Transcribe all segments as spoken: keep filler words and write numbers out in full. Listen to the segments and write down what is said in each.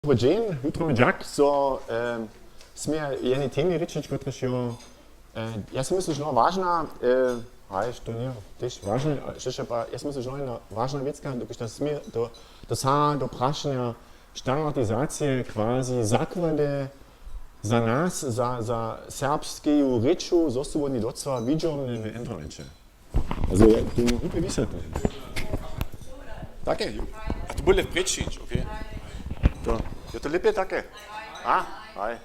Dobry dźeń, jutro mi dźak, zo e, směje jednej temje rěčić, kotrež jo, e, ja sym myslił, že no wažna, e, haj, to njeje tež wažne, šeše pa, ja sym myslił, že no jedna wažna wěcka, dokelž to směje, to, to saha do prašenja standardizacije, quasi zakłady za nas, za, za serbskeju rěču, zo su woni docyła widźomne w interneće. Also, ja, to je lěpje wyswjetlene. Take? A to bude wprěč hić, okay. To, je to lěpje take? A, haj.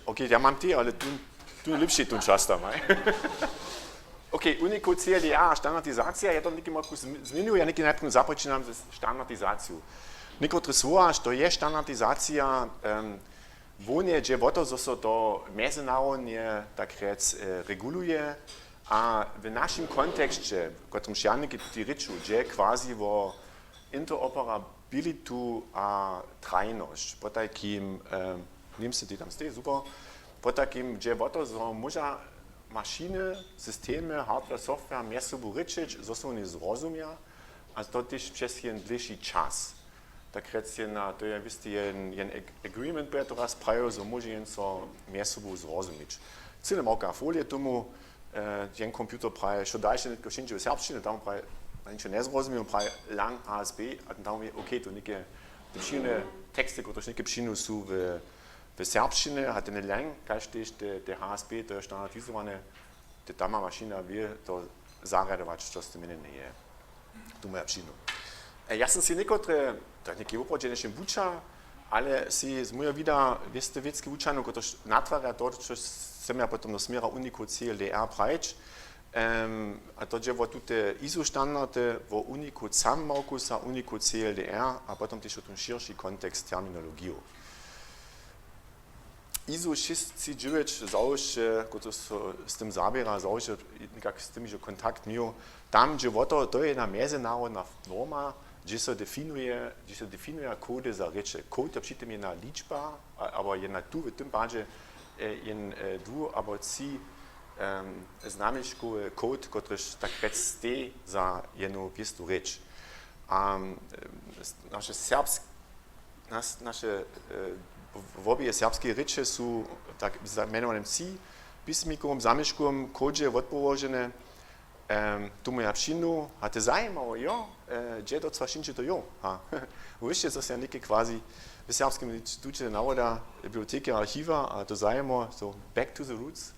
Okay, ja mam ty, ale tu, tu lěpši tón čas tam, haj. Okay, Unicode C L D A, standardizacija, ja to někim roku zm-, změnju, ja někim najprjedy započinam ze standardizaciju. Někotre słowa, što je standardizacija, em, hłowne dźe wo to, zo so to mjezynarodnje, tak rjec, e, reguluje. A w našim konteksće, w kotrymž ja něke tutej rěču, dźe quasi wo interoperabilitu a trajnosć. Potajkim, e, Němsce, ty tam stej, super. Potajkim dźe wo to, zo móža mašiny, systemy, hardware, software mjez sobu rěčeć, zo so woni zrozumja, a to tež přez jen dlěši čas. Tak rjec jedna, to je wěsty jen, jen ag-, agreement, by ja to raz prajił, zo móže jen so mjez sobu zrozumić. Cyle małka folije tomu, e, jen computer praji, što dalše nětko wšěnče w serbšćinje, tam praji, na ničo njezrozumił, praji lang H S B, a tam je, okay, to něke, te wšědne teksty, kotrež něke přinu, su w, w serbšćinje, a ten lang, kaž tež te, te H S B, to je standardizowane, te tama mašina wě to zarjadować, što z tym měnjene je. Tu moja přinu. E, ja sym si někotre, to je něke woprawdźe něčim wuča, ale si z mojeho wida wěste wěcki wučanu, kotrež natwarja to, što chcem ja potom do směra Unicode C L D R prajić. Em, a to dźe wo tute iso standardy, wo Unicode sam Markus a Unicode C L D R a potom tež o tym šěrši kontekst terminologiju. iso šěsćtřiceći dźewjeć, zawšě, kotryž so z tym zaběra, zawšě někak z tym hižo kontakt měł. Tam dźe wo to, to je jedna mjezynarodna norma, hdźe so definuje, hdźe so definuja kody za rěče. Kod je při tym jedna ličba, a-, abo jedna tu w tym padźe, e, jen, e, dwu abo tři, em, znamješkowy kod, kotryž tak rjec stej za jednu wěstu rěč. A, em, s-, naše serbsk-, nas-, naše, e, w-, wobě serbskeje rěče su tak w za-, mjenowanym C pismikowym zamješkowym kodźe wotpołožene. Em, tomu ja přinu, a te zajimało, jo, e, hdźe to cwašinče to jo. A wěsće, zo se ja něke quasi w Serbskim instituće naroda, biblioteke, archiwa, a to zajimało, so back to the roots.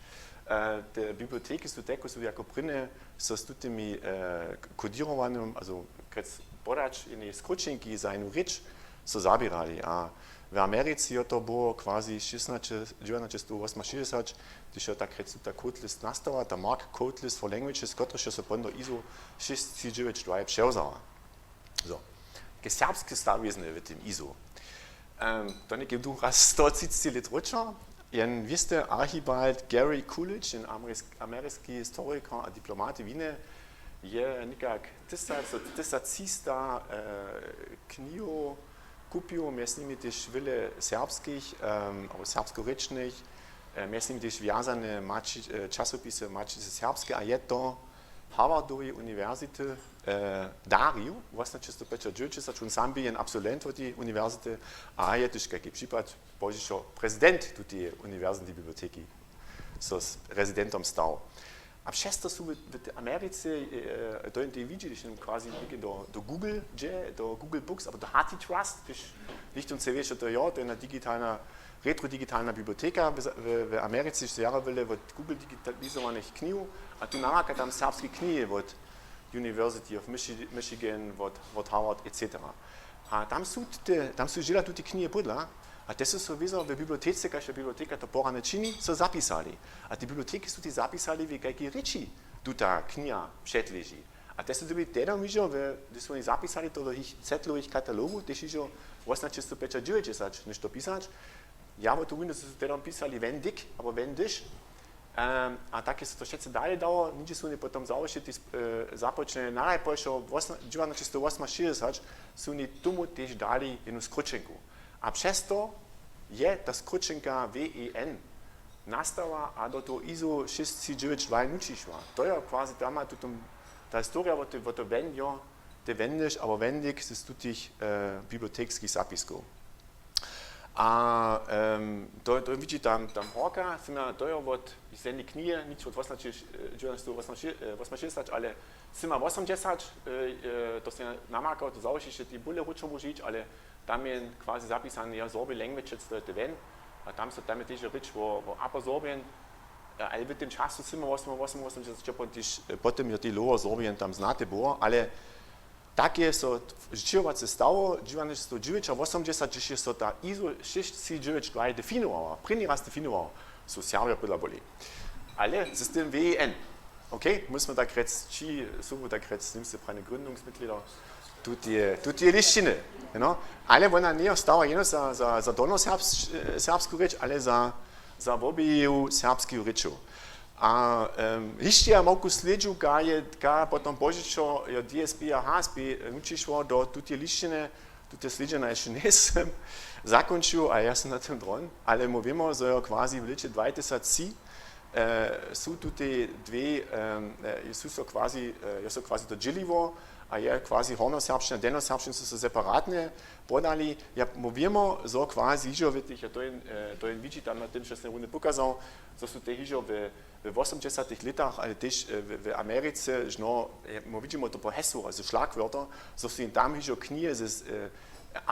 E, te biblioteke su te, kotrež su jako prěnje so z tutymi, e, k-, koděrowanym, also, kec podać jednej skróćenki za jednu rěč, so zaběrali. A w Americe jo to było quasi šěsnaće, dźewjatnaće sto wosmašěsćdźesat, hdyž jo tak rjec ta codelist nastała, ta Mark Codelist for Languages, kotryž jo so potom do iso šěsćtřiceći dźewjeć dwaj přewzała. So. Ke serbske stawizny w tym iso. Em, to něke du raz sto třiceći lět wróćo. Jen wěsty Archibald Gary Coolidge, jen amerisk-, ameriski historikar a diplomat, winy, je někak tysac, tysac třista, e, knihow kupił, mjez nimi tež wjele serbskich, em, abo serbskorěčnych, e, mjez nimi tež wjazane maći-, e, časopisy Maćice Serbske, a je to Harvardowej uniwersity, e, darił, wosomnaće sto pjećadźewjećdźesat, wón sam bě jen absolwent wot teje uniwersity, a je tež kajki připad, pozdźišo prezident tuteje uniwersitneje biblioteki, so z prezidentom stał. A přez to su w, w tej Americe, e, to jen tej widźi, hdyž jen quasi někdy do, do Google dźe, do Google Books, abo do HathiTrust, hdyž nichtó njeje wěsće, to jo, to je jedna digitalna, retrodigitalna biblioteka w, w, w Americe, hižo jara wjele wot Google digitalizowanych knihow, a tu namaka tam serbske knihi wot University of Michi-, Michigan, wot, wot Harvard, et cetera. A tam su te, tam su dźěla tute knihi pódla, a te su so wězo w bibliotece, kaž je biblioteka to poranje čini, so zapisali. A te biblioteki su tež zapisali, w kajkej rěči tuta kniha předleži. A te su dyrbjeli tehdom hižo, w-, hdyž su woni zapisali to do jich cetlowych katalogow, tež hižo wosomnaće sto pjećadźewjećdźesat něšto pisać. Ja wo to wónje, zo su tehdom pisali Wendig abo Wendisch. Em, a tak je so to wšetcy dale dało, nihdźe su woni potom zawšě tež, e, započnili, nadal pošło wosm-, dźewjatnaće sto wosmašěsćdźesat su woni tomu tež dali jednu skróćenku. A přez to je ta skróćenka W E N nastała a do toho iso šěsć tři dźewjeć dwaj nućišła. To je quasi tam tutom, ta historia wot te, wot te Wen jo, te wendyš abo wendik z tutych bibliotekskich zapiskow. A to, to widźi tam, tam horka, sym ja to jo wot z jednej knihe, nic wot dźewjećnastu wosomšěsać, ale sym ja wosomdźesać, to sym ja namakał, to załožiše tej bóle ručomu žić, ale tam je quasi zapisany jeho Sorbien languages, to je te wen. A tam so, tam je tež rěč wo, wo upper Sorbien, ale w tym času sym ja wosomwosomdźesać, potom tež potom jo tej lower Sorbien tam znate było, ale tak je so dźěłowace stało, dźewjećnastu dźewjećawosomdźesać, hdźež je so ta iso šěsć tři dźewjeć dwaj definowała, prěni raz definowała, su Serbja podla boli. Ale system W E N. Okay, móžemy tak rjec, či sobu tak rjec, z nim se prajne Gründungsmitglieder, tuteje, tuteje lisćiny. No. Ale wona njeje stała jeno za, za, za dolnoserbsku rěč, ale za, za wobjeju serbskeju rěčow. A hišće ja małku slědźu, ka je, ka potom pozdźišo jo D S B a H S B nućišło do tuteje lisćiny, tute slědźenja hišće njejsym zakónčił a ja sym na tym dron, ale my wěmy, zo jo quasi w lěće dwatysactři su tute dwě, su so quasi, je so quasi to dźěliło a je quasi hornjoserbšćina, delnjoserbšćina su so separatnje podali. Ja, my wěmy, zo quasi hižo w tych, to jen, to jen widźi tam na tym, što sym runje pokazał, zo su te hižo w, w wosomdźesatych lětach, ale tež w, w Americe, žno, my widźimy to po hesłach, ze šlagwörter, zo su jim tam hižo knihe z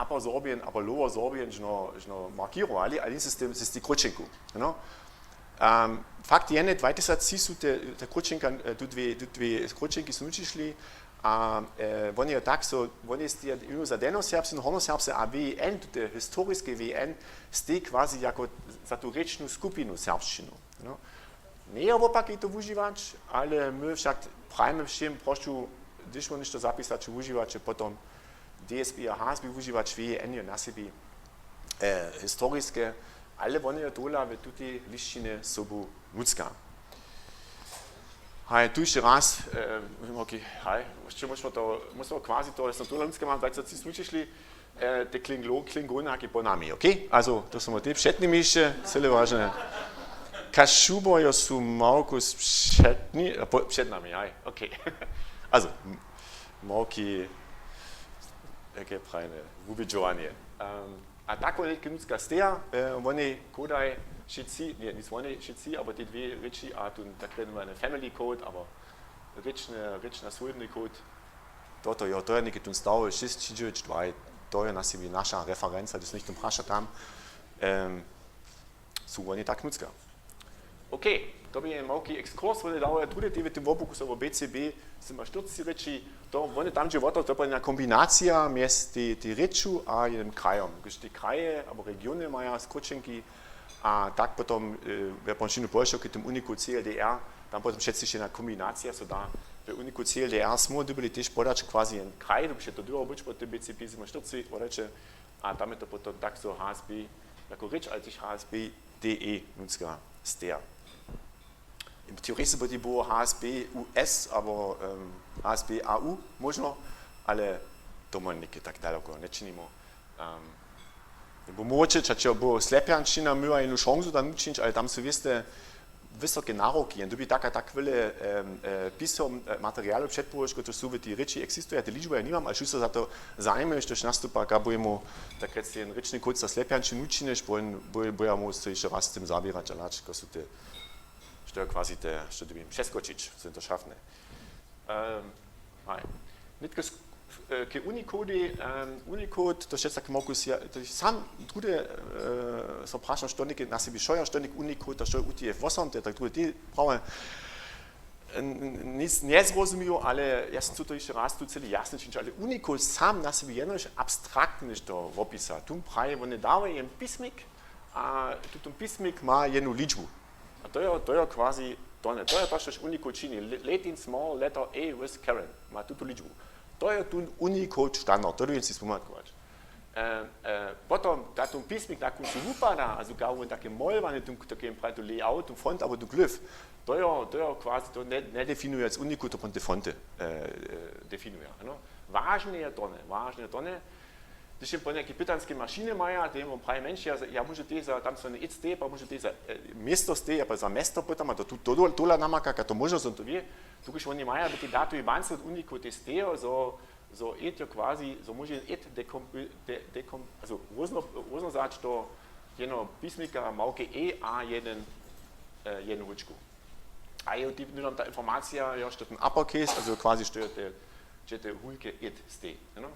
upper Sorbien abo lower Sorbien žno, žno markěrowali, ale nic z tym, z tej krótšenku. No. Fakt je, dwatysactři su te, te krótšenka, tu dwě, tu dwě krótšenki su nućišli a wone jo tak so, wone stej jeno za delnjoserbsce, hornjoserbsce a W E N, tute historiske W E N, stej quasi jako za tu rěčnu skupinu serbšćinu. No. Njeje wopak jej to wužiwać, ale my wšak prajimy wšěm, prošu, hdyž wón něšto zapisać, wužiwaće potom D S B a H S B wužiwać, W E N je na sebi historiske, ale wone jo tola w tutej lisćinje sobu nutřka. Haj, tu hišće raz, okay, haj, hišće móžemy to, móžemy quasi to, zo tola nutřka mam dwatysactři smy přišli, te Klinglo-, Klingony, haki po nami, okay? Also, to su tej před nimi hišće, cyle wažne. Kašubojo su małku před ni-, po-, před nami, haj, okay. Also, małki, jake prajne wubědźowanje. A tak wone nětko nutřka steja, wonej kodaj wšitcy, nje, nic wonej wšitcy, abo te dwě rěči a tu tak rjadowany family code, abo rěčny, rěčny swójbny code. Toto jo, to je nětko tón stawy šěsć tři dźewjeć dwaj, to je na sebi naša referenca, hdyž so něchtó praša tam, su wone tak nutřka. Okay, to bě małki exkurs, wone dawaja druhdy tej w tym wopuku so wo B C B sydomaštyrceći rěči, to wone tam dźe wo to, to je na kombinacija mjez tej, tej rěču a jednym krajom, hdyž te kraje abo regiony maja skrótšenki a tak potom je pon činu pošło k tym Unicode C L D R, tam potom wšetcy hišće na kombinacija so da. W Unicode C L D R smy dyrbjeli tež podać quasi jeden kraj, to běše to dyrbjało być po tym B C B sydomaštyrceći, wodajće, a tam je to potom tak, zo H S B jako rěč, ale tež H S B D E nutřka steja. Teoretiske by to było H S B U S abo H S B A U móžno, ale to my nětko tak daloko nječinimy. Bo móhće, čačo, bo slepjanšćina měła jenu šansu tam učińć, ale tam su wěste wysoke naruki, jen dyrbi tak a tak wjele pisom materialu předpołožić, kotryž su w tej rěči existuje, ja te ličby ja nimam, ale wšitcy za to zajimuje, štož nastupa, ka budźemy tak rjec jen rěčny code za slepjanšćinu učinyć, bo jen, bo, bo ja móhł so hišće raz z tym zaběrać a hlać, ko su te, što je quasi te, što dyrbim přeskočić, su to šafne. Haj. Nětko k Unicode, Unicode, to je tak, Markus, ja, to je sam druhdy so prašam, što nětko na sebi šoja, što nětko Unicode, to što je U T F osm, to je tak druhdy, prawda, nic njezrozumiju, ale ja sym tu to hišće raz tu chceli jasne čińć, ale Unicode sam na sebi jenož abstraktne něšto wopisa. Tu praji, wone dawaja jen pismik a tutón pismik ma jenu ličbu. A to je, to je quasi to, ne, to je to, štož Unicode čini. Latin small letter A with Karen ma tutu ličbu. To je tu Unicode standard, to je wěc spomatkować. Potom, da tón pismik na kóncu wupada, a sogar wón take molowanje, tón, to ke praji, to layout, tón font abo tón glyph, to je, to je quasi, to njedefinuje z Unicode, to potom te fonty definuje. Wažne je to, ne, wažne je to, ne. Hdyž jen po někej pytanskej mašinje maja, tej wón praji, mjeńš, ja, ja móžu tej za, tam so jen step, a móžu tej za město step, abo za město potom, a to tu, to, tola namaka, a to móžno, zo to wě, dokelž woni maja w tej datowej bance wot Unicode te stejo, zo Zo id jo quasi, zo móže id dekomp-, de-, dekomp-, also rozno-, roznožać do jednoho pismika małke e a jeden, e, jednu hudźku. A je tu tam ta informacija, jo, što ten uppercase, also quasi što je te, hdźe te hulke id stej, no?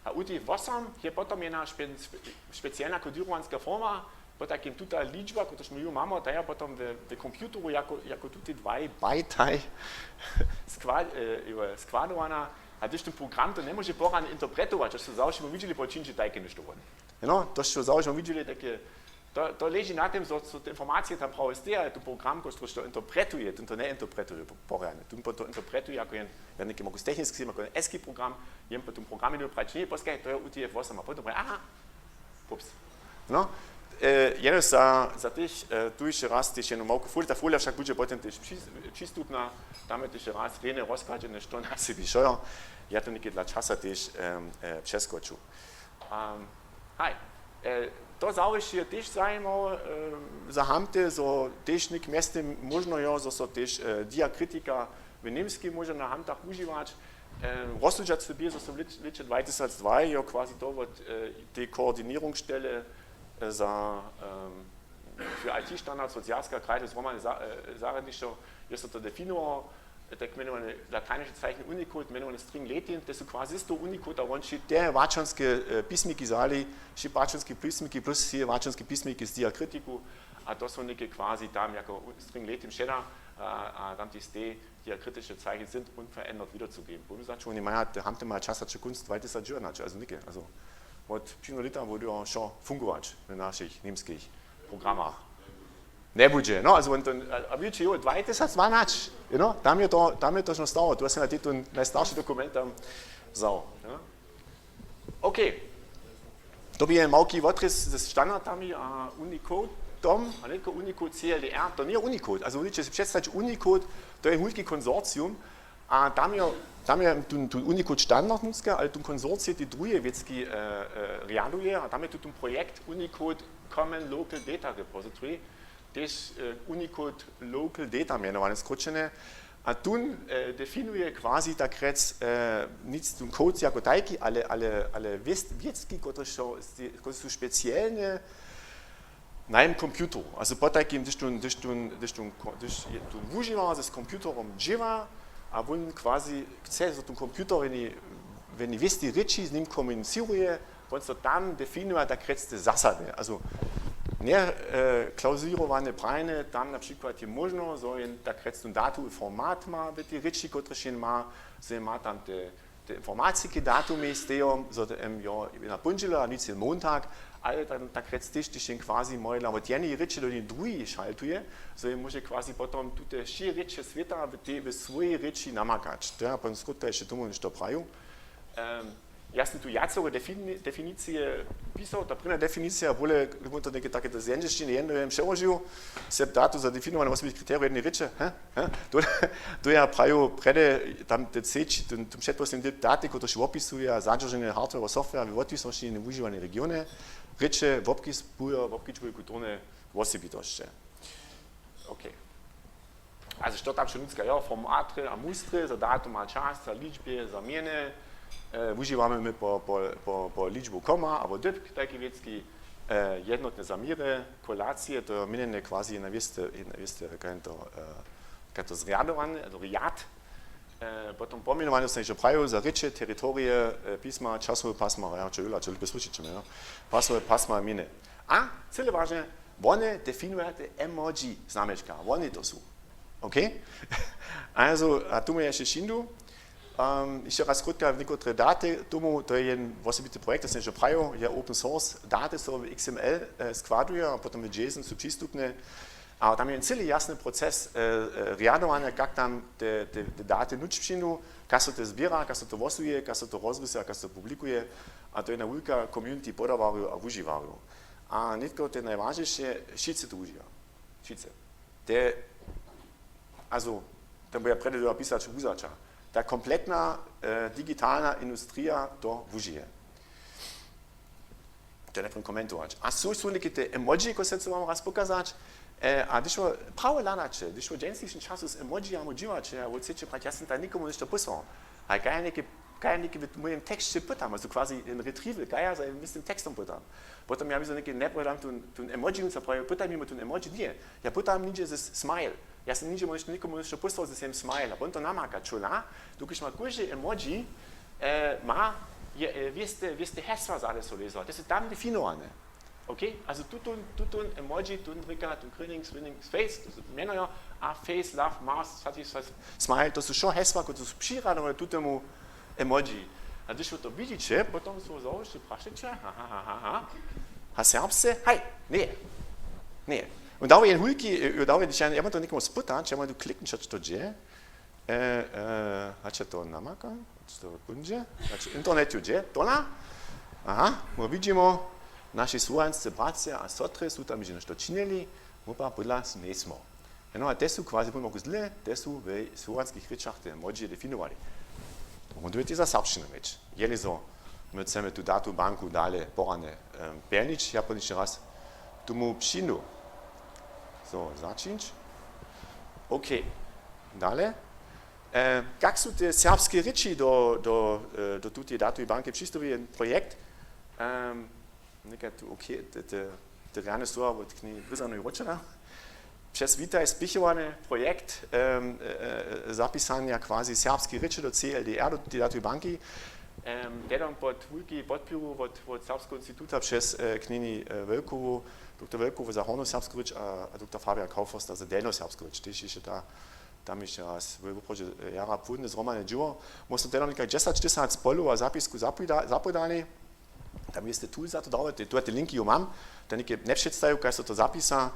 A u tych wosom je potom jedna spe-, spe-, specielna kodowanska forma, potajkim tuta ličba, kotruž my ju mamy, ta je potom w, w computeru jako, jako tuti dwaj bajtaj skła-, e, e, składowana. A hdyž ten program to njemóže porjadnje interpretować, to su zawšěmu widźeli, po činči tajke něšto wone. No, to su zawšěmu widźeli, tajke, to, to leži na tym, zo, zo te informacije tam prawo steja, ale ten program, kotryž to interpretuje, ten to njeinterpretuje po-, porjadnje. Ten po-, to interpretuje jako jen, ja někim mogu z techniskej, jako jen eski program, jen po tym programje praji, ně, poskaj, to je u T F osem, a potom praji, aha, ups. No, e, jenož za, za tych, e, tu hišće raz tež jednu małku foliju, ta folija wšak budźe potom tež při-, přistupna, tam je tež raz rjene rozkładźene, što na sebi wšo jo. Ja to něke dla časa tež, em, e, přeskoču. A, haj, e, to zawěsći je tež zajimawe, e, za hamty, zo tež něk mjeztym móžno jo, zo so tež, e, diakritika w Němskej móže na hamtach wužiwać. E, rozsudźac bě, zo so w lět-, lěće dwatysacdwaj jo quasi to wot, e, tej koordinierungsstelle, e, za, em, für I T standard, sozialska krajdy zhromadne za-, e, zarjadnišćo, je so to definowało, tak mjenowane latajniše Zeichen Unicode, mjenowane String Latin, te su quasi z toho Unicode, a won ši te łaćonske, e, pismiki zali, ši łaćonske pismiki plus ši łaćonske pismiki z diakritiku, a to su něke quasi tam jako u-, String Latin wšeda, a, a tam tež te diakritične Zeichen sind unverändert wiederzugeben. Powěm, znači, woni maja, te hamty maja časaće kónc dwatysacdźewjatnaće, also něke, also wot přińdźeho lěta budźe wšo fungować w našich němskich programach. Njebudźe. No, also, won to, a, a widźiće, jo, dwatysacdwanaće, you know, tam je to, tam je to schon stało. Tu sym na tej tu najstarši dokument tam wzał, jo. Okay. To bě małki wotrěz ze standardami a Unicodom, a nětko Unicode C L D R, to njeje Unicode. Also, wón će předstajić Unicode, to je wulki konsorcium, a tam je, tam je tu, tu Unicode standard nutřka, ale tu konsorcije te druhe wěcki, e, e, rjaduje, a tam je tu ten projekt Unicode Common Local Data Repository, tež, e, Unicode Local Data mjenowane skróćene. A tón, e, definuje quasi tak rjec, e, nic tón code jako tajki, ale, ale, ale wěc-, wěcki, kotrež so, kotrež su specielne na jim computeru. Also potajkim, hdyž tón, hdyž tón, hdyž tón ko-, hdyž je tón wužiwar z computerom dźěła a wón quasi chce, zo tón computer w jednej, w jednej wěstej rěči z nim komunicěruje, wón so tam definuje tak rjec te zasadne. Also nje, e, klauzurowanje prajne, tam na přikład je móžno, zo jen tak rjec ten datowy format ma w tej rěči, kotryž jen ma, zo jen ma tam te, te informacije k datumy stejom, zo to, em, jo, na póndźěla, nic je montag, ale tam tak rjec tež, hdyž jen quasi móhla wot jednej rěči do jednej druhej šaltuje, zo jen móže quasi potom tute wšě rěče swěta w tej, w swojej rěči namakać. To ja potom skrótka hišće tomu něšto praju. Em, ja sym tu wjacore defini-, definicije pisał. Ta prěnja definicija bóle, to něke take to z jendźelšćiny jedno jen přełožił, se datu za definowane wosebitych kriterijow jednej rěče, he? He? To, to ja praju prjedy, tam te třeći, ten, ten předposledni typ daty, kotryž wopisuje zadźerženje hardwareho, softwarea we wotwisnosći w wužiwanej regionje, rěče wobkis-, wobkedźbuje kulturne wosebitosće. Okay. Also što tam wšo nutřka, jo, formatry a mustry za datum a čas, za ličby, za mjeny. E, wužiwamy my po, po, po, po ličbu koma abo dypk, tajke wěcki, e, jednotne zaměry, kolacije, to je měnjenje quasi na wěste, na wěste, kaj to, e, kaj to zrjadowane, also rjad. E, potom pomjenowanje, so hišće prajił, za rěče, teritorije, e, pisma, časowe pasma, ja, čo jula, čo lube slušit, jo? Pasowe pasma, měny. A cyle wažne, wone definuje te emoji znamječka, wone to su. Okay? Also, a tomu je hišće šindu. Um, hišće raz krótka někotre daty tomu, to je jeden wosebity projekt, to sym hišće prajił, je open source, daty so w X M L, e, składuje a potom w JSON su přistupne. A tam je jen cyli jasny proces, e, e, rjadowanja, kak tam te, te, te daty nuć přijdu, kak so to zběra, kak so to hłosuje, kak so to rozrysuje, kak so to publikuje. A to je jedna wulka community podawarjow a wužiwarjow. A nětko te najwažniše, wšitcy to wužiwa. Wšitcy. Te, also, tam by ja prjedy dyrał pisać wuzaća. Ta kompletna, e, digitalna industrija to wužije. To je najprjedy komentować. A su, su něke te emoji, ko se chcu wam raz pokazać. E, a hdyž wo prawo hladaće, hdyž wo w dźensnišim času z emojijama dźěłaće, a wo chceće prać, ja sym tam někomu něšto pósłał. A kaj je něke kaj něke w mojim teksće pytam, also quasi jen retrieval, kaj ja za jim tekstom pytam. Potom ja mi so něke njepohledam tón, tón emoji, wón so praji, pytaj mi tón emoji, ně. Ja pytam něhdźe ze smile. Ja sam něhdźe někomu něšto pòsłał ze smile, a wón to namaka, čula, dokelž ma kóždy emoji, e, ma je, e, wěste, wěste hesła zady so lězła. To su tam definowane. Okay? Also tu, tu, tu, tu emoji, tu rěka, tu grinning, grinning face, to su mjenojo, a face, love, mouth, satisfied, smile, to su wšo hesła, kotrež su přirjadowane tutemu emoji. A hdyž wot to widźiće, potom so zawołaće, prašeće, ha, ha, ha, ha, ha. A serbsce? Haj, ně. Ně. Wón dawa jen hulki, e, dawa jen, hdyž ja, ja mam to někomu spytać, ja mam tu kliknąć, hač to dźe. E, e, hač ja to namakam, hač to póńdźe, hač w internetju dźe, tola. Aha, my widźimy, naši słowanscy bratřa a sotry su tam hižo něšto činili, my pak podla njejsmy. No a te su quasi, budźmy zle, te su we słowanskich rěčach te młodźe definowali. Wón dyrbi tež za serbšćinu měć. Jeli zo, my chcemy tu datu banku dale porane, em, pjelnić, ja potom hišće raz tomu přińdu. So, začińć. Okay. Dale. E, kak su te serbske rěči do, do, e, do tuteje datujeje banke přistupili, jen projekt? Em, někaj tu, okay, te, te, te rjane słowa wot knjeni Bryzanej wróćena. Přez Witaj spěchowane projekt, em, e, e, zapisanja quasi serbskej rěče do C L D R, do tuteje datujeje banki. Em, tehdom pod wulki podpěru wot, wot Serbskeho instituta přez, e, knjeni, e, Wölkowu, doktor Wölkowu za hornjoserbsku rěč a, a doktor Fabia Kaufhorsta za delnjoserbsku rěč. Tež hišće ta, tam hišće raz, woprawdźe, e, jara płódne zhromadne dźěło. My smy tehdom někaj dźesać tysac polow a zapisku zapóda-, zapodali. Tam jeste tu za to dał, te, tu te linki ju mam, to něke njepředstajił, kaž so to zapisa.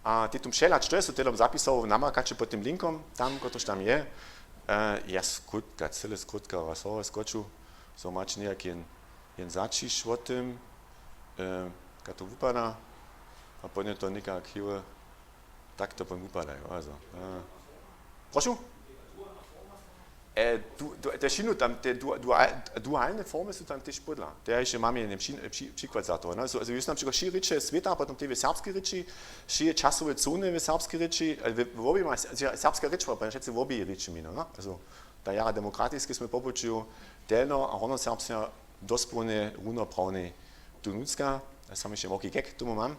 A ty tu přehlad, što je so tehdom zapisało, namakaće pod tym linkom, tam, kotryž tam je. E, ja skrótka, cyle skrótka, raz so skoču, so maće někak jen, jen zaćišć wo tym, e, kak to wupada, a potom to někak hiły, tak to potom wupadajo, also, e. Prošu? E, du-, du-, te wšinu tam, te du-, dual-, dualne formy su tam tež podla. Te ja hišće mam jen při-, při-, přikład za to, ne? So, also, juz na přikład wšě rěče swěta, potom tež w serbskej rěči, wšě časowe zony w serbskej rěči, e, w, w woběma, se-, serbska rěč, pa wšetcy wobě rěči mino, ne? Also, ta jara demokratiske smy popočuju, delno a hornjoserbska dospołnje runoprawne tu nutřka, a sam hišće wulki kek k tomu mam.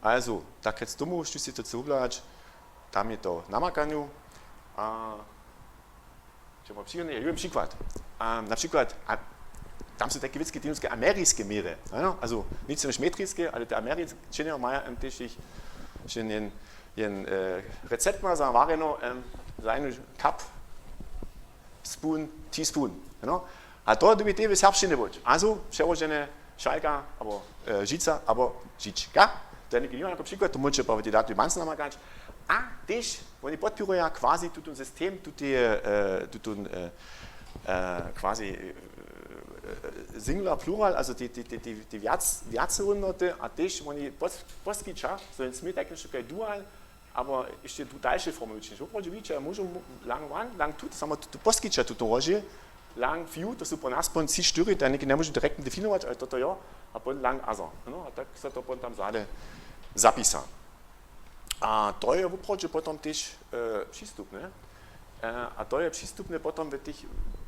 Also, tak rjec tomu, štóž sej to chce wubladać, tam je to namakanju. A ćemo přijemny, je jeden přikład. A na přikład, a tam su tajke wětske te nutřke ameriske měry, ano? Also, nic njež metriske, ale te američenjo maja, em, tež jich, jen, jen, jen, e, recept ma za warjeno, em, za jednu cup, spoon, teaspoon, ano? A to dyrbi tež w serbšćinje być. Also, přełožene šalka, abo, e, žica, abo žička. To je něke jako přikład, to móžeće pak w tej datujeje bance namakać. A tež, woni podpěruja quasi tutón system, tuteje, e, tutón, e, e, quasi, e, e, singular, plural, also te, te, te, te, te wjac-, wjace hódnoty, a tež woni pos-, poskića, so jen směr tak něšto kaj dual, abo hišće tu dalše formy učińć. Woprawdźe widźiće, a móžu mu-, lang one, lang two, samo tu, tu poskića tutón rozdźěl, lang few, to su po nas pon tři, štyri, to něke njemóžu direktnje definować, ale toto jo, a pon lang other. No, a tak so to pon tam zady zapisa. A to je woprawdźe potom tež, e, přistupne. E, a to je přistupne potom w tych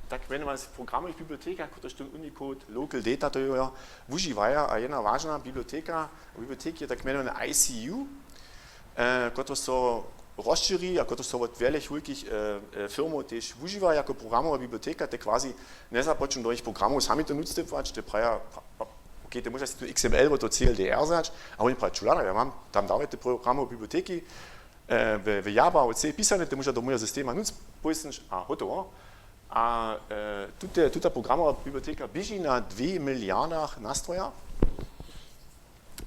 tak mjenowanych programowych bibliotekach, kotrež tón Unicode, Local Data, to jo, jo, wužiwaja. A jedna wažna biblioteka, biblioteki je tak mjenowany I C U, e, kotrež so rozšěri a kotrež so wot wjelech wulkich, e, e, firmow tež wužiwa jako programowa biblioteka, te quasi njezapočnu do jich programow sami to nutřtować, te praja, pra-, pra-, okay, te móža sej tu X M L wot toho C L D R wzać, a woni praja, čulada, ja mam tam dawaj te programowe biblioteki, e, w, w Java a C pisane, te móža do mojeho systema nutř, pòjsnyć a hotowo. A, e, tute, tuta programowa biblioteka běži na dwě miliardach nastroja.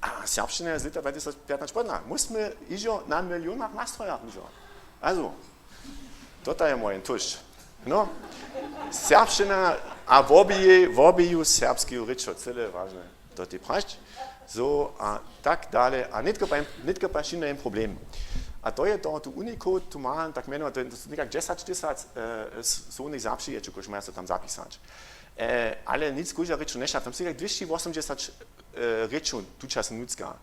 A serbšćina je z lěta dwa tysac pjatnaće podla. My smy hižo na milionach nastrojach hižo. Also, to je mój tušk. No, serbšćina a woběhi, woběhi serbskeho rěčo, cyle wažne. To je prašć. So, a tak dale. A nětko pak, nětko pak wšědno je problem. A to je to, tu Unicode, tu ma, tak mjenowaty, to su někak dźesać tysac, e, s-, słownik zapřijeće, kotryž maja so tam zapisać. E, ale nic kóžda rěčo nješta. Tam su jak dwěsći wosomdźesać, e, rěčow tučasnje nutřka.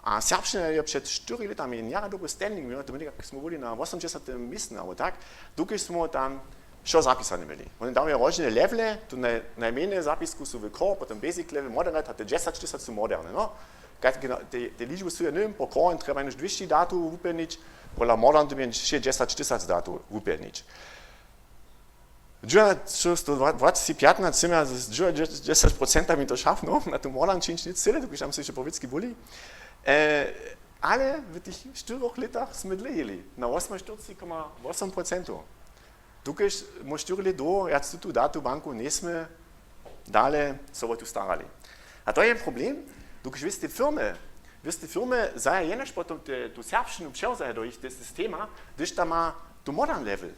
A serbšćina je před štyri lětami jara dobry standing měła, to my někak smy byli na wosomdźesatym městnje, abo tak, dokelž smy tam wšo zapisane měli. Woni dawajo róžne lewle, tu naj-, najmjenje zapisku su w core, potom basic level, moderate, a te dźesać tysac su moderne, no. Kak-, gena-, te, te ličby su ja, njewěm, po core trjeba jenož dwěsći datow wupjelnić, pola modern dyrbi jen šěsćdźesać tysac datow wupjelnić. Dźuwa, što, što dwa-, dwacet pjatnaće sym ja z dźuwa dźe-, dźesać procentami to šafnął, na tu modern čińć nic cyle, dokelž tam su hišće powětřki byli. E, ale w tych štyrjoch lětach smy dlěžili na wosomaštyrceći koma wosom procentow. Dokelž móž štyri lět dołho wjac tutu datow banku njejsmy dale so wo tu starali. A to je problem, dokelž wěste firmy, wěste firmy zaja jenož potom te, tu serbšćinu přewzaja do jich te systema, hdyž tam ma tu modern level.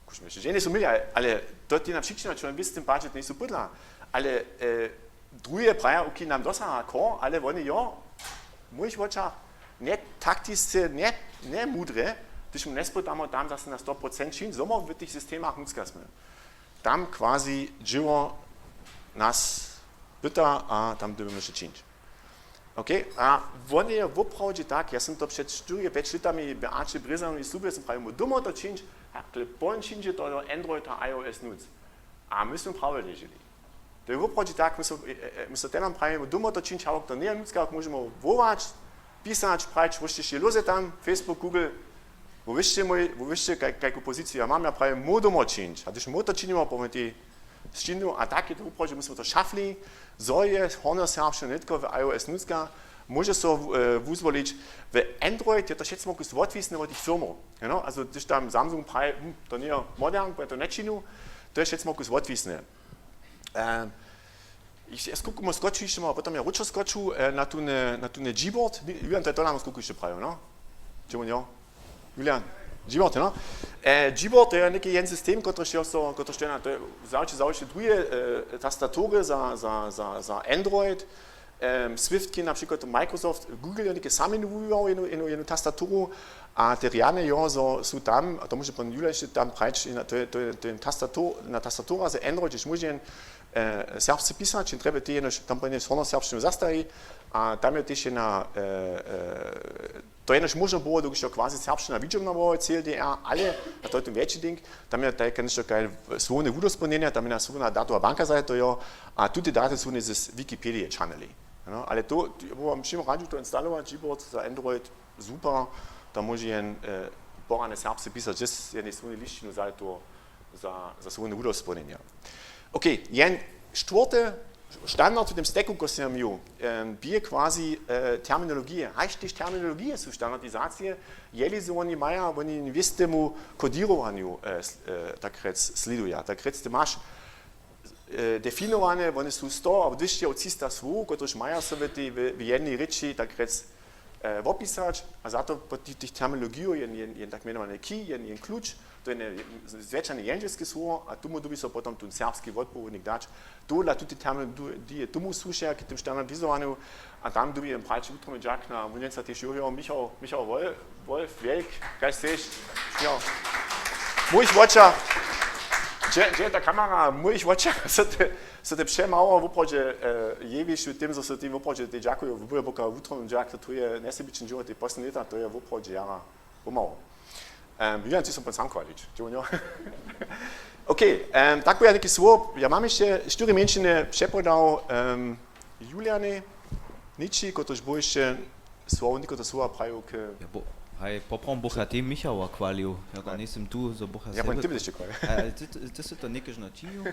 Kuž mi hišće, ženje su měli, ale, ale to je na přičina, čo w jistym padźe to njejsu pudla. Ale, e, druhe praja, okay, nam dosaha core, ale woni jo, w mójich wočach nje taktisce, nje, nje mudre, hdyž mu njespołdamo tam zase na sto procent čińć, zo móhł w tych systemach nutřka smy. Tam quasi dźěło nas pyta a tam dyrbimy hišće čińć. Okay? A wón je woprawdźe tak, ja sym to před štyri pjeć lětami Beaće Brězanowi slubje, sym prajił, móhł doma to čińć, hakle pón čińće to Android a iOS nutř. A my smy prawje ležili. To je woprawdźe tak, my so, e, e, my so tehnam prajimy, doma to čińć, hawok to njeje nutřka, hawok móžemy wołać, pisać, prajić, wóšćež je lóze tam, Facebook, Google, wo wěsće mój, wo wěsće, kaj-, kajku poziciju ja mam, ja prajim, móhł doma čińć. A hdyž móhł to činimy, powěm tej sčinu, a tak je to wuprawdźe, my smy to šafli, zo je hornjoserbšćina nětko w iOS nutřka, móže so, e, wuzwolić, w Android je to wšetko kus wotwisne wot tych firmow. You know? Also, hdyž tam Samsung praji, hm, to njeje modern, bo ja to nječinu, to je wšetko kus wotwisne. Ehm, ich, ja skutku mój skoču hišće, a potom ja wróćo skoču, e, na tune, na tune Gboard. Ni-, Julian, to je to, nam skutku hišće prajił, no? Čemu njo? Julian, Gboard, no? E, Gboard to je něki jeden system, kotryž je so, kotryž je na, to je zawće, zawće druhe, e, tastatury za, za, za, za Android. Ehm, Swift, na přikład Microsoft, Google je něke sami wuwiwał jednu, jednu, jednu tastaturu, a te rjane jo, zo su tam, a to móže pón Julian hišće tam prajić, na, to je, to je, to je tastatur-, na tastatura za Android, hdźež móže jen, e, serbsce pisać, jen trjeby te jenož, tam pón jenož hornjoserbšćinu zastaji, a tam je tež jedna, e, e, to jenož móžno było, dokelž to quasi serbšćina widźomna było, C L D R, ale, a to je ten wjetši link, tam je tajke něšto kaj słowne wudospołnjenje, tam je jedna słowna datowa banka za to, jo, a tute daty su z Wikipedije čanili. No, ale to, ja bych wam wšěm radźił to instalować, Gboard za Android, super, tam móže jen, e, porane serbsce pisać, z jednej słownej lisćinu za to, za, za słowne wudospołnjenje. Okay, jen štwórty standard w tym stacku, ko sym měł, em, bě quasi, e, terminologije. Haž tež terminologije su w standardizacije, jeli zo woni maja, woni w jistemu koděrowanju, e, s-, e, tak rjec, sliduja. Tak rjec, ty maš, e, definowane, wone su sto abo dwěsće abo třista słowow, kotrež maja so w tej, w, w jednej rěči, tak rjec, e, wopisać, a za to pod ti-, tych terminologijow jen, jen, jen tak mjenowany key, jen, jen kluč, to je jedne z-, zwjetšane jendźelske słowo, a tomu dyrbi so potom tón serbski wotpołědnik dać. Tohodla tute terminologije tomu słušeja k tym standardizowanju, a tam dyrbi jen prać wutrobny dźak na wunjeńca tež Jurjo, Michał, Michał Wol-, Wolf, Wjelk, kaž chceš. Jo. W mójich wočach, dźe, dźe je ta kamera, w mójich wočach so te, so te přemało woprawdźe, e, jewiš w tym, zo so ti woprawdźe te dźakuju, w Bujoboka wutrobny dźak, to tu je njesebičny dźěło tej poslednje lěta, to je woprawdźe jara pomało. Em, Julian, ty so pón sam chwalić, dźe wón jo? Okay, em, tak by ja něki słowo, ja mam hišće štyri mjeńšiny přepodał, em, Julianej, Niči, kotryž by hišće słowo, někotre słowa prajił k... Ja, bo, haj, poprawom bych ja tej Michała chwalił, jako... Haj. Njejsym tu, zo bych ja... Ja, sebe... Ty běš hišće chwalił. Haj, ale ty, ty, ty sy to někež načinił.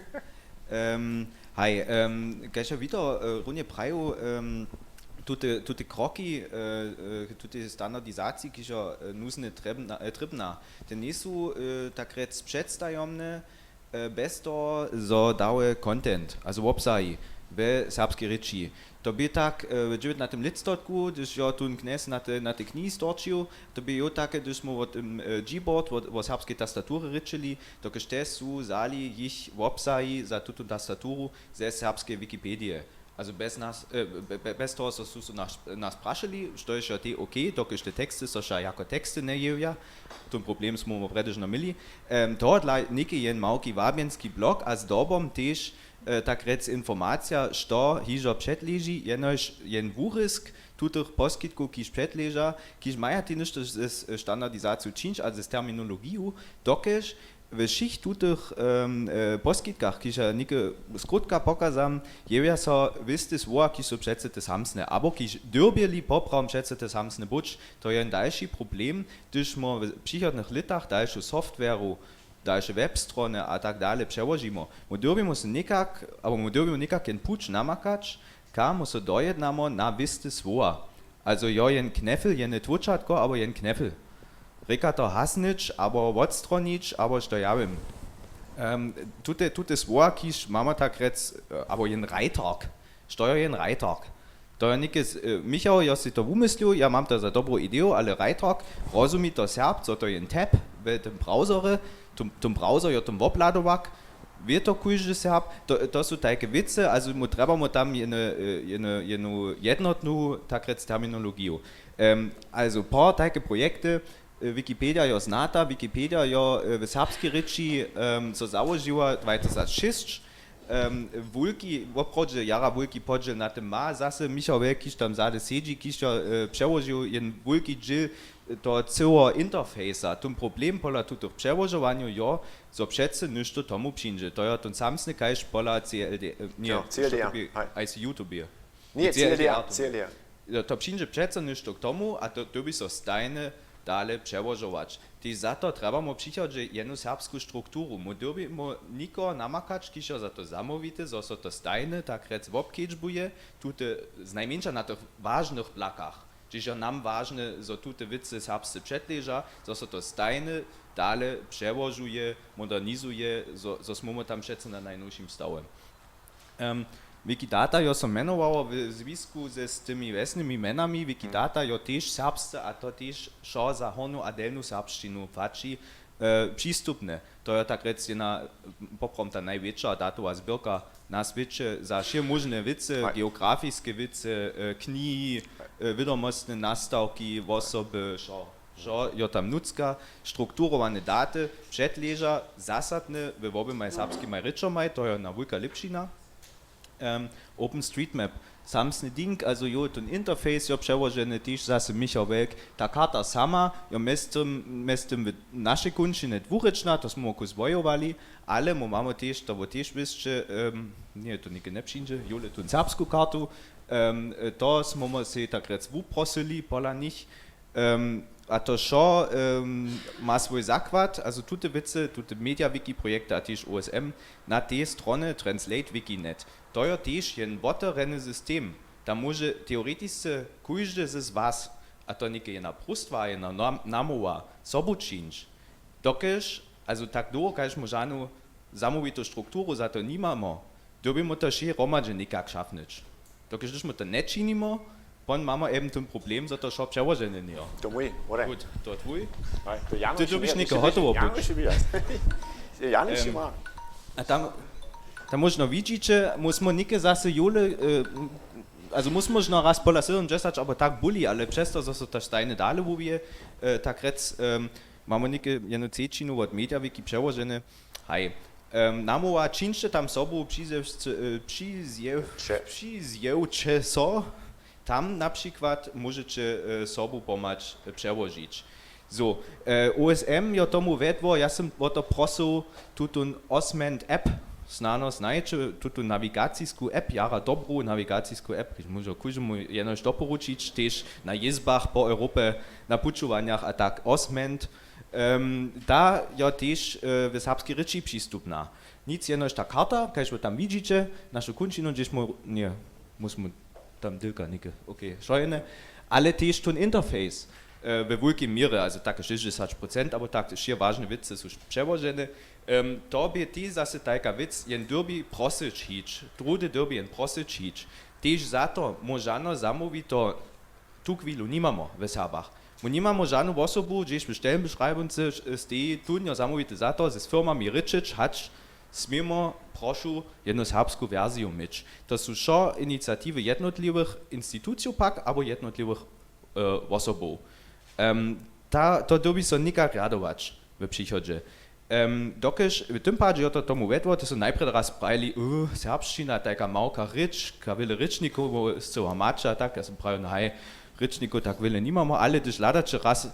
Em, haj, em, kaž ja wito, e, runje prajił, em, tute, tute kroki, e, e, tute standardizacije, kiž jo, e, nuzne trjebna, e, trjebna, te njejsu, e, tak rjec předstajomne, e, bez toho, zo dały content, also wobsahi we serbskej rěči. To bě tak, e, w dźewjatnastym lětstotku, hdyž jo tón knjez na te, na te knihi storčił, to bě jo take, hdyž smy wo tym, e, Gboard, wo, wo serbskej tastaturje rěčeli, dokelž te su wzali jich wobsahi za tutón tastaturu ze serbskeje Wikipedije. Also bez nas, e, be-, be-, bez toho, zo su so nas, nas prašeli, što je wšo tej okay, dokelž te teksty so wšo jako teksty njejewja, tón problem smy my prědźežno měli. Em, tohodla něki jen małki wabjenski blog a zdobom tež, e, tak rjec informacija, što hižo předleži, jenož jen wurězk tutych poskitkow, kiž předleža, kiž maja tež něšto z, z standardizaciju čińć a z terminologiju, dokelž We wšěch tutych poskitkach, kiž ja něke skrótka pokazam, jewja so wěste słowa, kiž su přeco te samsne abo kiž dyrbjeli poprawom přeco te samsne być. To je jen dalši problem, hdyž mo w přichodnych lětach dalšu softwaru, dalše webstrony a tak dale přełožimo, my dyrbimo so někak abo my dyrbimo někak jen puć namakać, kam my so dojednamo na wěste słowa. Also jo, jen knefel, jene tłóčatko abo jen knefel, rěka to hasnyć abo wotstronić abo što ja wěm. Tute słowa, kiž mamy tak rjec, abo jen rajtark. Što jo jen rajtark? To jo něke, Michał jo sej to wumyslił, ja mam to za dobru ideju, ale rajtark, rozumi to serb, zo to jen tab w tym browserje, tym browser jo tym woplado wak, wě to kóždy serb? To su tajke wěcy, also my trjebamy tam jenu jednotnu tak rjec terminologiju. Also par tajke projekty. Wikipedija jo znata, wikipedija jo w serbskej rěči so załožiła dwatysać šěsć. Wulki woprawdźe jara wulki podźěl na tym ma zase michał wjelkiš tam zady sedźi kiž jo přełožił jen wulki dźěl toho cyłeho interfejsa. Tón problem pola tutych přełožowanjow jo, zo přecy něšto tomu přińdźe, to jo tón samsny kaž pola cld, icutubie. To přińdźe přeco něšto k tomu a to dyrbi so stajnje dale přełožować. Tež za to trjebamo w přichodźe jenu serbsku strukturu, my dyrbimo někoho namakać kiž jo za to zamołwity zo so to stajnje tak rjec wobkedźbuje, tute znajmjeńša na tych wažnych plakach, hdźež jo nam wažne zo tute wěcy serbsce předleža, zo so to stajnje dale přełožuje, modernizuje, zo smómy tam přeco na najnowšim stawje. Wikidata jo so mjenowało w zwisku z tymi wjesnymi mjenami wikidata jo tež serbsce a to tež wšo za hornu a delnu serbšćinu płaći, přistupne. To jo tak rjec jedna poprawom ta najwjetša datowa zběrka na swěće za wšě móžne wěcy, geografiske wěcy, knihi, wědomostne nastawki, wosoby, wšo jo tam nutřka. Strukturowane daty předleža zasadne we woběmaj serbskimaj rěčomaj, to jo jedna wulka lěpšina. OpenStreetMap, samsny dink, also jo tón interfejs jo přełoženy tež zase michał welk. Ta karta sama jo mjeztym w našej kónčinje dwurěčna, to smy woko zwojowali, ale my mamy tež to wo tež wěsće, njeje to něke njepřińdźe jule tón serbsku kartu. To smy my sej tak rjec wuprosyli pola nich. A to wšo ma swój zakład, also tute wěcy tute mediawiki projekty a tež osm na tej strony translate wiki net. To jo tež jen wotewrjeny system, tam móže teoretisce kóždy z was, a to něke jena próstwa jena namołwa, sobu čińć, dokelž also tak dołho kaž móžanu zamołwitu strukturu za to nimamo, dyrbimy to wšě hromadźe někak šafnyć. Dokelž hdyž my to nječinimo, pon mamy eben tón problem zo to wšo přełožene njejo. To mój, to twój. Ty dyrbiš něke hotowo być. A tam tam móžno widźiće, móžmy něke zase jule, also móžno raz pola sydomdźesać abo tak buli ale přez to zo so to stajnje dale wuwije, tak rjec, mamy něke jenu třećinu wot mediawiki přełožene. Haj, namołwa čińće tam sobu, přizjewće so. Tam na přikład móžeće sobu pomhać přełožić. Zo, osm jo tomu wjedło ja sym wo to prosył, tutón osment app, snano znajeće tutón nawigacisku app jara dobru nawigacisku app kiž móžo kóždemu jenož doporučić tež na jězbach po europje, na pućowanjach a tak osment. Da jo tež w serbskej rěči přistupna. Nic jenož ta karta kaž wy tam widźiće, našu kónčinu hdźež mój nje, móžmy tam dylka něke, okay, wšojene. Ale tež tón interfejs we wulkej měrje also take šěsćdźesać procent abo tak wšě wažne wěcy su přełožene. To bě tež zase tajka wěc jen dyrbi prosyć hić druhdy dyrbi jen prosyć hić. Tež za to móžano zamołwito tuchwilu nimamo w serbach. My nimamo žanu wosobu hdźež w stellenbeschreibuncy steji tón jo zamołwity za to z firmami rěčeć hač směmo prošu jednu serbsku wersiju měć. To su wšo iniciatiwy jednotliwych institucijow pak abo jednotliwych wosobow. To dyrbi so někak rjadować w přichodźe. Dokelž w tym padźe jo to tomu wjedło to su najprjedy raz prajili, serbšćina tajka małka rěč ka wjele rěčnikow scyła maća tak ja sym prajił no haj, rěčnikow tak wjele nimamo ale hdyž hladaće raz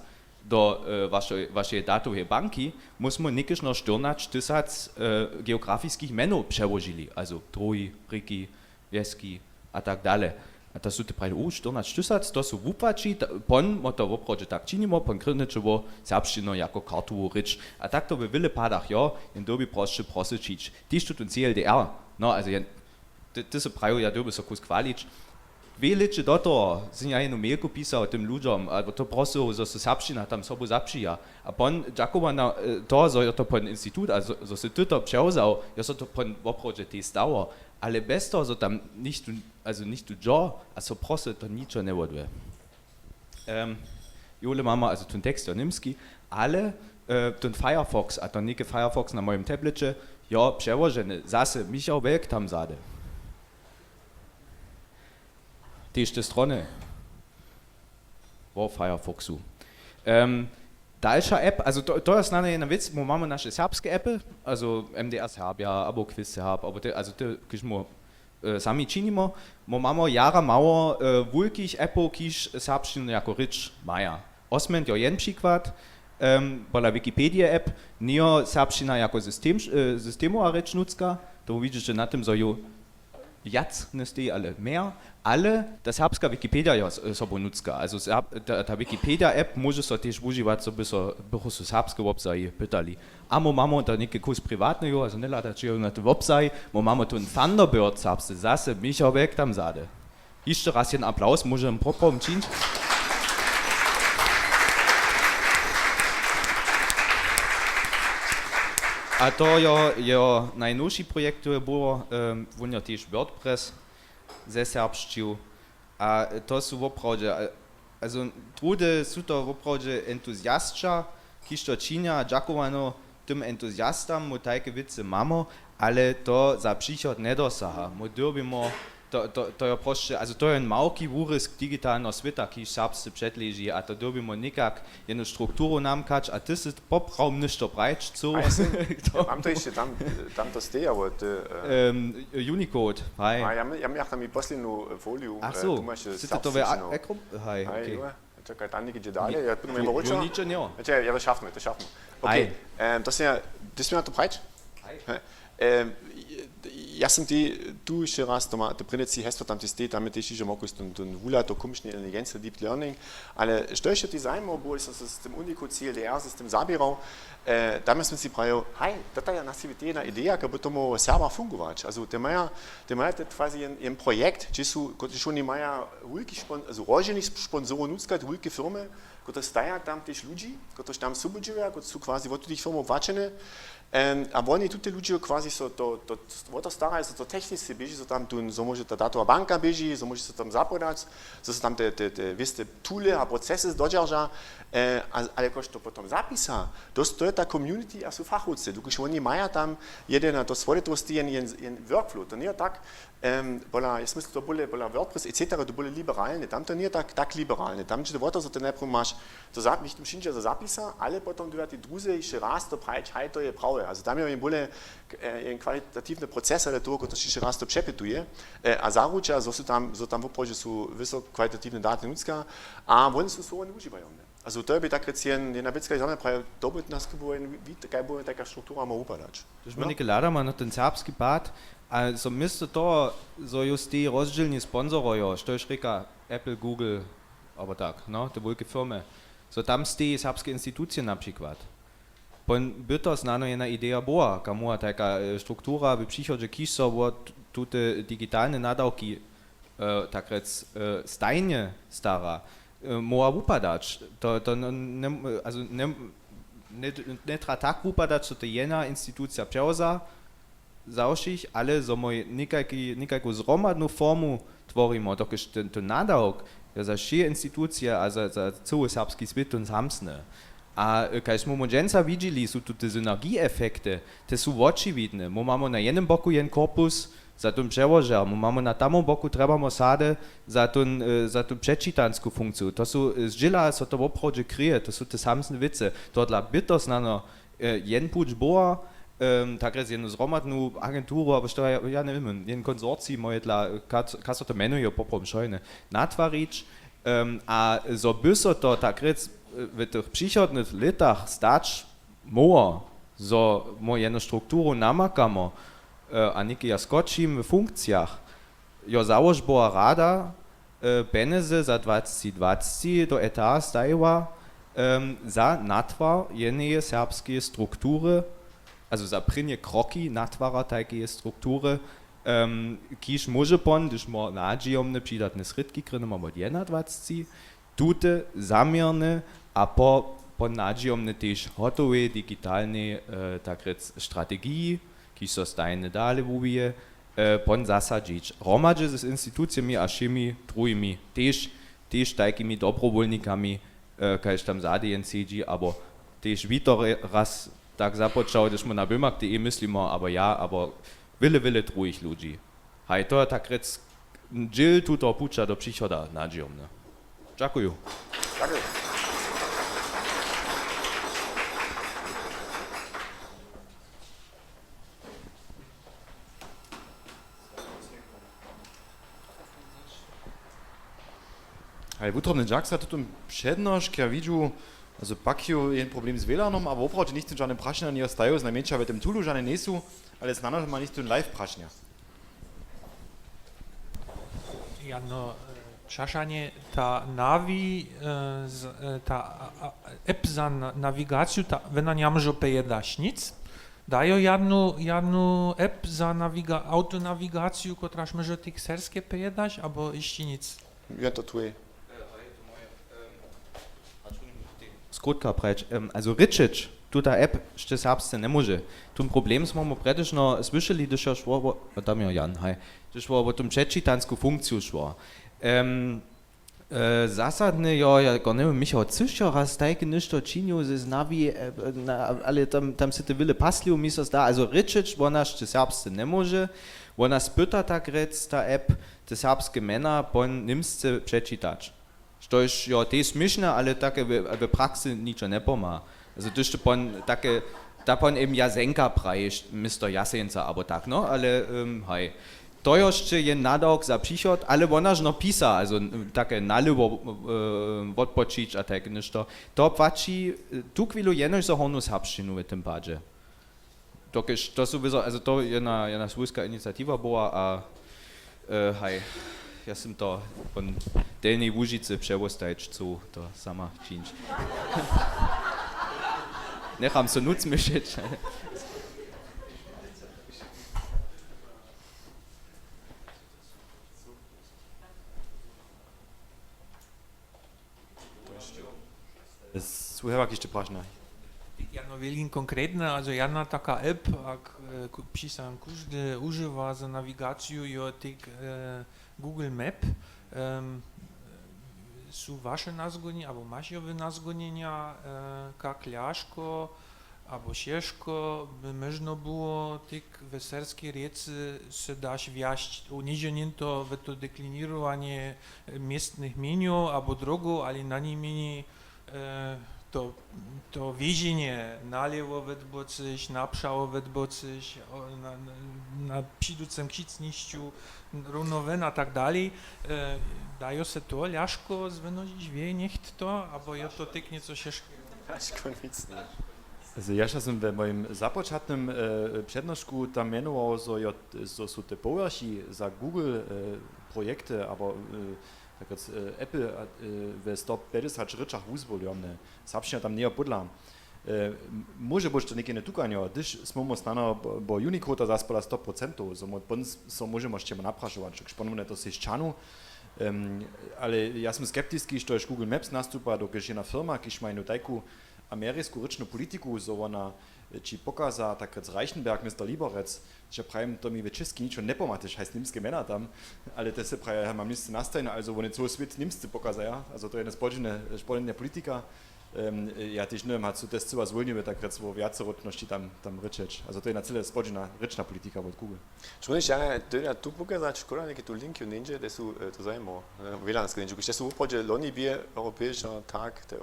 do e, wašej, wašeje datoweje banki, my smy někešno štyrnaćtysac e, geografiskich mjenow přełožili, also dróhi, rěki, wjeski a tak dale. A to su te praji, u, štyrnaćtysac, to su wupłaći, pon mo to woprawdźe tak činimo, pon krydnyće wo serbšćinu jako kartowu rěč. A tak to we wjele padach, jo, jen dyrbi prosće prosyćić. Tež tu ten C L D R, no, also jen, ty, ty so prajił, ja dyrbi so kus chwalić. Dwě lěće do toho sym ja jednu mailku pisał tym ludźom, a to prosył, zo su serbšćina tam sobu zapřija. A pon dźakowana e, toho, zo jo to pon institut, a zo, zo sy ty to přewzał, jo so to pon woprawdźe tež stało. Ale bez toho, zo tam nichtó, also nichtó dźo a so prosy, to ničo njewodłe. Um, jule mamy also ten tekst jo němski, ale e, ten Firefox, a to něke Firefox na mojim tableće, jo, přełoženy, zase Michał Welk tam zady. Tež te strony wo Firefoxu. Um, dalša app, also to, to je snano jedna wěc, my mamy naše serbske appy, also M D R Serbia, abo Quiz Serb, abo te, also te, kiž my e, sami činimo, my mamy jara mało e, wulkich appow, kiž serbšćinu jako rěč maja. Osmend jo jen přikład, um, pola Wikipedije app, njejo serbšćina jako system, e, systemowa rěč nutřka, to widźeće na tym, zo ju wjac njesteji, ale mje, ale ta serbska Wikipedia jo s- sobu nutřka. Also serb- ta, ta Wikipedia app móže so tež wužiwać, zo by so, bychu so serbske wobsahi pytali. A my mamy to něke kus priwatneho, also njehladaće jo na ten wobsaj, my mamy tu Thunderbird serbsce, zase Michał Welk tam zady. Hišće raz jeden aplauz móžem poprawom čińć. A to jo, jo najnowši projekt, to je było, um, wón jo tež WordPress zeserbšćił. A to su woprawdźe, a- also druhdy su to woprawdźe entuzjasća, kiž to činja, dźakowano tym entuzjastam, my tajke wěcy mamy, ale to za přichod njedosaha. My dyrbimo, to, to, to jo prosće, also to je jen małki wurězk digitalneho swěta, kiž serbsce předleži, a to dyrbimo někak jednu strukturu namkać, a ty sy poprawom něšto prajić chcał. A ja sym- ja mam to hišće, tam, tam to steji, ale ty e, Um, Unicode, haj. A ja, my- ja, ja tam i poslednju foliju. Ach e, so, tu maš, e, sy ty to serbsce ve- činil. Ekrom- haj, Haj, okay. Jo, čekaj, tam někdźe dalej, ja punu Ju- mimo Ju- ničo njejo. Znači, ja to šafnu, ja to šafnu. Aj. Okay. Um, to se ja, ty směla to prajić? Aj. He. Um, ja sam ti tu hišće raz doma, to prěnjeći hesło tam ti steji, tam je tež hižo mokus ten, ten wula, to komične inteligencija, deep learning, ale što hišće ti zajimało było, so, so s tym Unicode C L D R, so s tym zaběrał, e, tam ja sam si prajił, haj, to ta je na sebi jedna ideja, kako by to mogło serba fungować. Also, te maja, te maja te quasi jen, jen projekt, hdźe su, kotryž oni maja wulkich spon- also, roženich sp- sponsorow nutřka, te wulke firmy, kotrež staja tam tež ludźi, kotrež tam sobudźěłaja, kotrež su quasi wot tutych firmow płaćene. Em, a woni tute ludźe quasi so to, to, wo to staraja, so to techniske běži, so tam tu, so móže ta datowa banka běži, so móže so tam zapodać, so, so tam te, te, te wěste toole a procesy zdodźerža, e, a, ale kož to potom zapisa, to, to je ta community a su fachowcy, dokelž woni maja tam jeden na to swodetosti jen, jen, jen workflow, to njeje tak, em, pola, ja smysl, to byle, pola WordPress, et cetera, to byle liberalne, tam to njeje tak, tak liberalne, tam dźe to wo to, so ty najprjedy maš, to za- něchtó přińdźe, to zapisa, ale potom dyrbja tež druzy hišće raz to prajić, haj, to je prawje. Also tam je jen bóle k- e, jen kwalitatiwny proces, ale toho, kotryž hišće raz to přepytuje, e, a zaruča, zo su tam, zo tam woprawdźe su wysoko kwalitatiwne daty nutřka, a woni su słowom wužiwajo. Also to je by tak rěc jen jedna wěcka, žadne praje, to by nas chybało jen wi- kaj by taka struktura móhła wupadać. Tož my něke hladamy na ten serbski pad, a so město toho, zo ju steji rozdźělni sponsorojo, štož rěka Apple, Google, abo tak, no, te wulke firmy, so tam steji serbske institucije na přikład. Pon by to snano jedna ideja była, kaž móhła tajka e, struktura w přichodźe, kiž so wo t- tute digitalne nadawki, e, tak rjec, e, stajnje stara, e, móhła wupadać. To, to n- ne, also ne, ne, njetra tak wupadać, zo to jedna institucija přewza za wšěch, ale zo mój někajki, někajku zhromadnu formu tworimo, dokelž ten, ten nadawk je za wšě institucije a za, za cyły serbski swět ten samsny. A e, kaž smy mu dźensa widźeli, su tu te synergiefekty, te su wočiwidne. My mamy na jednym boku jen korpus za tym přełožer, my mamy na tamnym boku, trjebamy sady za tón, e, za tu předčitansku funkciju. To su, e, zdźěla so to woprawdźe kryje, to su te samsne wěcy. Tohodla by to snano e, jen puć była, em, tak rjec jednu zhromadnu agenturu, abo što ja, ja njewěm, jen konsorcij mojedla, kaž so to mjenuje, poprawom wšojne, natwarić, em, a zo by so to tak rjec W tych přichodnych lětach stać móhło, zo mu jenu strukturu namakamo, a něke ja skočim w funkcijach. Jo, załožbowa rada pjenjezy za dwacci dwacci do eta stajiła za natwar jeneje serbskeje struktury, also za prěnje kroki natwara tajkeje struktury, kiž móže pon, hdyž mo nadźijomne přidatne srědki krynoma wot jednadwacci, tute zaměrne a po, po nadźijomne tež hotowej digitalnej, tak rjec, strategiji, kiž so stajnje dale wuwije, pon zasadźić hromadźe z institucijemi a wšěmi druhimi tež, tež tajkimi dobrowólnikami, kaž tam za dejen sedźi, abo tež Wito raz tak započał, hdyž mu na bymak te myslimo, abo ja, abo wjele, wjele druhich ludźi. Haj, to je tak rjec dźěl tutoho puća do přichoda nadźijomne. Dźakuju. Haj, wutrobny dźak za tutón přednošk. Ja widźu, also pak je jen problem z wjelanom, abo woprawdźe nichtó žane prašenja njeje stajał, znajmjeńša w tym tulu žane njejsu, ale snano ma nichtó live prašenja. Jedno čašanje, ta nawi, ta app za nawigaciju, ta wena njamóžo pjejedać nic. Dajo jednu, jednu app za nawiga, autonawigaciju, kotraž móže tež serbske pjejedać, abo hišće nic? Je to twój. Skrótka prajeć, also rěčeć, tuta app sće serbsce njemóže. Tón problem smo mu prjedy słyšeli, hdyž jo šło, tam jo Jan, haj, hdyž wo, wo tón předčitansku funkciju šło. Zasadne jo, jako njewěm, Michał Cyšo raz tajke něšto činił z nawi, ale tam, tam sy ty wjele paslił, mi so zda, also rěčeć, wona sće serbsce njemóže, wona spyta tak rjec ta app te serbske mjena pon němsce předčitać. Štož jo tež směšne, ale take w praksy ničo njepomha. Also hdyž to pon take, ta pon eben jazenka prajiš město jasenca abo tak, no, ale haj. To jo sće je nadawk za přichod, ale wonaž no pisa, also take nalěwo wotpočić a tak něšto. To płaći tuchwilu jenož za hornu serbšćinu w tym padźe. Dokelž to su wězo, also to jedna, jedna swójska iniciatiwa była a haj, ja sym to von Delnjej Łužicy přewostajć chcu to sama čińć. Njecham so nuc myšeć. Su hewak hišće prašenja? Jedno wjelkin konkretne, also jedna taka app, a při sam kóždy wužiwa za nawigaciju, jo, tak Google Map. Su waše nazgonjenja abo maš jo nazgonjenja, kak ljažko abo šěžko by móžno było tak w serbskej rěcy se daš wjašć, něhdźe njeje to we to dekliněrowanje městnych měnjow abo drogow, ale najmjenjej to, to wěženje nalěwo wetbocyš, napřało wetbocyš, na přiducem křicnišću, równowena a tak dalej. Dajo se to ljažko zwěnožić, wě něcht to, abo jo to tak něco šěžko? Jažko nic. Ja sam we mojim započatnym přednošku tam mjenował, zo su te powjerchi za Google projekty abo tak rjec Apple we sto pjećdźesać rěčach wuzwoljomne. Serbšćina tam njeje pódla. Móže być to něke netukanjo, hdyž smómy snano bo Unicoda zaspola sto procentow, zo pon so móžemy sćemo naprašować, tak ponowne to sej sćanu. Ale ja sym skeptiski, štož Google Maps nastupa, dokelž jedna firma, kiž ma jednu tajku amerisku rěčnu politiku, zo wona ći pokaza, tak rjec Reichenberg město Liberec, če prajim, to mi w Čěskej ničo njepomha, tež haj z němske mjena tam, ale te se praja, ja mam němsce nastajene, also wone coły swět němsce pokazaja, also to je jedna spodźiwne, spodźiwna politika. Ja tež njewěm, hač su te scyła zwólniły, tak rjec wo wjacerotnosći tam, tam rěčeć, also to je jedna cyle spodźiwna rěčna politika wot Google. Šmóniš, ja, to je tu pokazać, škoda, něke tu linki něhdźe, te su to zajimało. Wjelanske linki, te su woprawdźe loni bě europejsčo tak te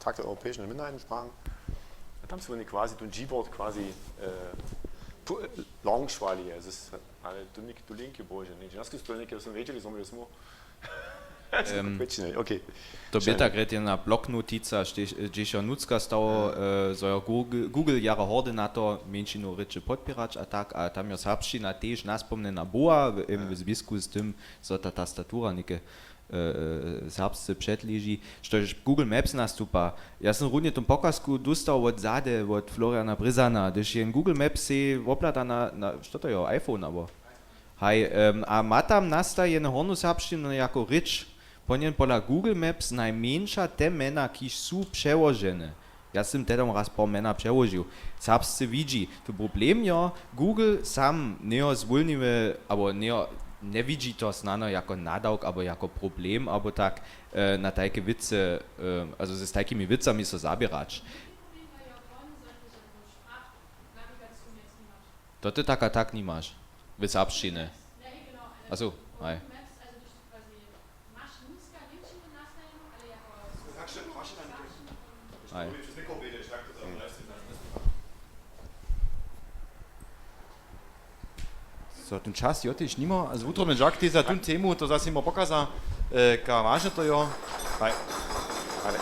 tak europejsčo minajensprang. A tam su woni quasi tu Gboard quasi launchowali, ale tu něke tu linki bože něhdźe nas to něke su wědźeli, zo my smo Em, Kwične, okay. To bě tak rědźe na bloknotica, hdźež jo nutřka stało, e, zo jo Google, Google jara hordy na to, mjeńšinowe rěče podpěrać a tak, a tam jo serbšćina tež naspomnjena była, w, em, w zwisku z tym, zo ta tastatura něke, e, e, serbsce předleži, štož Google Maps nastupa. Ja sym runje w tym pokazku dóstał wot zady, wot Floriana Brězana, hdyž je Google Maps sej woplata na, na, što to jo, iPhone abo? Haj, em, a ma tam nastajene hornjoserbšćina jako rěč, po njem pola Google Maps najmjeńša te mjena, kiž su přełožene. Ja sym tehdom raz po mjena přełožił. Serbsce widźi. To problem jo, Google sam njejo zwólniły, abo njejo, njewidźi to snano jako nadawk, abo jako problem, abo tak, e, na tajke wěcy, e, also z tajkimi wěcami so zaběrać. To ty tak a tak nimaš. W serbšćinje. Asu, haj. Haj. So, ten čas jo tež nimo. A z wutrobny džak tež za tu temu, to zase jim pokaza, e, ka wažne to jo. Haj. Ale.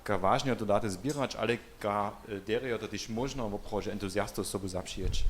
Ka wažne jo to date zběrać, ale ka, e, derje jo to tež móžno woprawdźe entuziastow sobu zapřijeć.